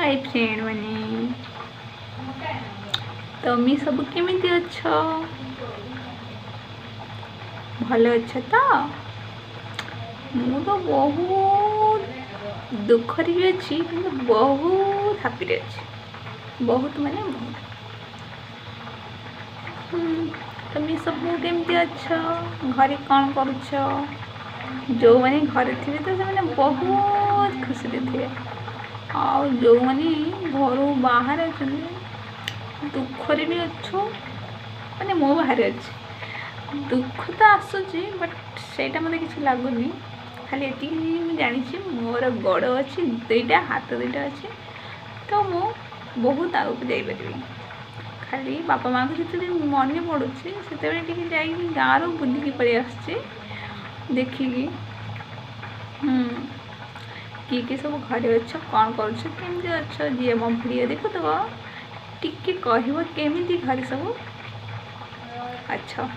High friend ମାନେ, ତମେ ସବୁ କେମିତି ଅଛ? ଭଲ ଅଛ ତ? ମୁଁ ତ ବହୁତ ଦୁଃଖରେ ବି ଅଛି, କିନ୍ତୁ ବହୁତ ହାପିରେ ଅଛି। ବହୁତ ମାନେ ବହୁତ। ତମେ ସବୁ କେମିତି ଅଛ? ଘରେ କ'ଣ କରୁଛ? ଯେଉଁମାନେ ଘରେ ଥିବେ ତ ସେମାନେ ବହୁତ ଖୁସିରେ ଥିବେ, ଆଉ ଯେଉଁମାନେ ଘରୁ ବାହାରେ ଅଛନ୍ତି ଦୁଃଖରେ ବି ଅଛୁ। ମାନେ ମୁଁ ବାହାରେ ଅଛି, ଦୁଃଖ ତ ଆସୁଛି, ବଟ୍ ସେଇଟା ମୋତେ କିଛି ଲାଗୁନି। ଖାଲି ଏତିକି ମୁଁ ଜାଣିଛି, ମୋର ଗୋଡ଼ ଅଛି ଦୁଇଟା, ହାତ ଦୁଇଟା ଅଛି, ତ ମୁଁ ବହୁତ ଆଗକୁ ଯାଇପାରିବି। ଖାଲି ବାପା ମାଆଙ୍କୁ ଯେତେବେଳେ ମନେ ପଡ଼ୁଛି, ସେତେବେଳେ ଟିକେ ଯାଇକି ଗାଁରୁ ବୁଲିକି ପଳେଇ ଆସୁଛି ଦେଖିକି। କିଏ କିଏ ସବୁ ଘରେ ଅଛ, କ'ଣ କରୁଛ, କେମିତି ଅଛ? ଯିଏ ମୋ ଭିଡ଼ିଓ ଦେଖୁଥିବ ଟିକେ କହିବ କେମିତି ଘରେ ସବୁ ଅଛ।